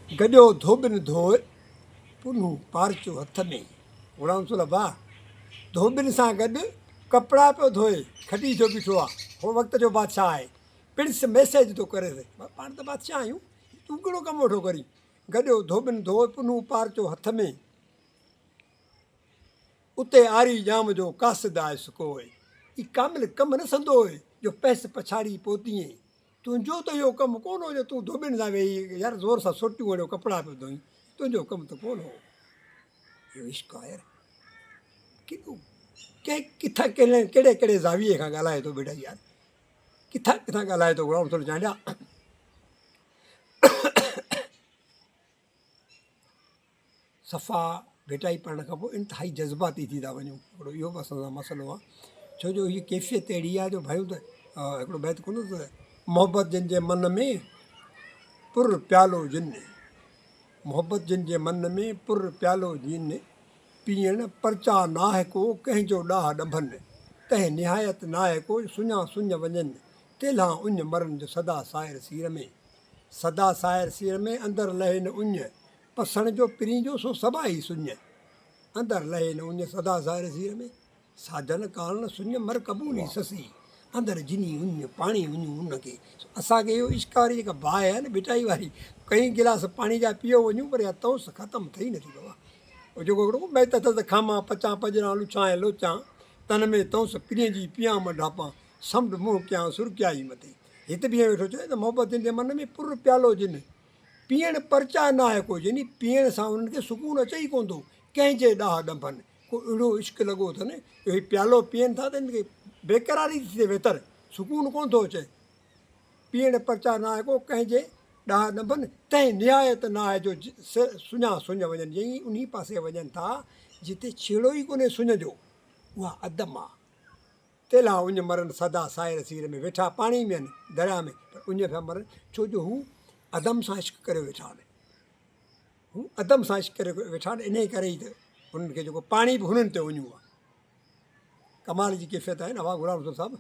گڏيو ڌوٻين ڌوء، پنهون پارچو هٿ ۾. غلام رسول ابا ڌوٻين سان گڏ ڪپڙا پيو ڌوئي، کٽي ٿيو بيٺو آ. هو وقت جو بادشاهه آهي. پڻس ميسيج ٿو ڪريس، پاڻ ته بادشاهه آهيون، تون ڪهڙو ڪم ويٺو ڪرين؟ گڏيو ڌوٻين ڌوء، پنهون پارچو هٿ ۾. اتي آري ڄام جو قاصد آيس ڪوء. اي ڪامل ڪم نه سندوء، جو پئس پڇاڙي پوتيئين. تنهنجو ته اهو ڪم ڪونه هو جو تون ڌوٻين سان ويهي يار زور سان سوٽيون هڻيو ڪپڙا پيو ڌوئين. تنهنجو ڪم ته ڪونه هو. اهو عشق آهي يار. ڪيڏو ڪنهن ڪٿان ڪهڙي ڪهڙي ڪهڙي زاويي کان ڳالهائي ٿو ڀٽائي يار. ڪٿان ڪٿان ڳالهائي ٿو غلام رسول چانڊيا. صفا ڀيٽائي پڙهڻ کان پوء انتهائي جذباتي ٿي ٿا وڃون هڪڙو اهو به اسان سان مسئلو آهي ڇو جو هيء ڪيفيت اهڙي آهي جو ڀيو ته هڪڙو بيت ڪونه ته محبت جن جي من ۾ پر پيالو جن محبت جن جي من ۾ پر پيالو جن پيئڻ پرچا ناهه ڪو ڪنهن جو ڏاهه ڏنڀن تنهن نهايت ناهه ڪو سڃا سڃ وڃن تيلهان اڃ مرن جو سدا سائر سير ۾ سدا سائر سير ۾ اندر لهي نه اڃ پسڻ جو پرين جو سو سڀائي سڃ، اندر لهي نه اڃ سدا ظاهر سير ۾، ساجن ڪارڻ سڃ مر قبولي سسي، اندر جني اڃ پاڻي اڃون ان کي. سو اسان کي اهو عشق واري جيڪا باهه آهي نه ڀٽائي واري، ڪئين گلاس پاڻي جا پيئو وڃون پر اها تئوس ختم ٿئي نٿي بابا. اهو جيڪو هڪڙو بيت اٿس ته کامان پچان پڄران لڇان ۽ لوچان، تن ۾ تئوس پرين جي پيان م ڍاپان، سمنڊ منهن ڪيان سرڪيائي مٿي. هت به ائين ويٺو چوي ته محبت جن جي من ۾ پر پيالو جن، پيئڻ پرچاء ناهي ڪو يعني پيئڻ سان انهن کي سڪون اچي ئي ڪونه ٿو، ڪنهن جي ڏاهه ڏنڀن ڪو اهڙو عشق لڳو اٿن جو هي پيالو پيئن ٿا ته انهن کي بيقراري ٿي ٿئي ويتر سڪون ڪونه ٿو اچي. پيئڻ پرچاء ناهي ڪو ڪنهن جي ڏاهه ڏنڀن تنهن نهايت ناهي جو سڃا سڃ وڃن يعني انهي پاسي وڃن ٿا جتي ڇيڙو ئي ڪونهي سڃ جو اها عدم آ. تيلها اڃ مرن سدا سائر سير ۾ ويٺا پاڻي ۾ آهن درياء ۾ پر اڃ پيا مرن ڇو جو هو عدم سان عشق ڪريو ويٺا آهن هو عدم سان عشق ڪري ويٺا آهن انهي ڪري ئي ته هنن کي جيڪو پاڻي به هنن تي اڃون آهي ڪمال جي ڪيفيت آهي نه واهه غلام رسول صاحب.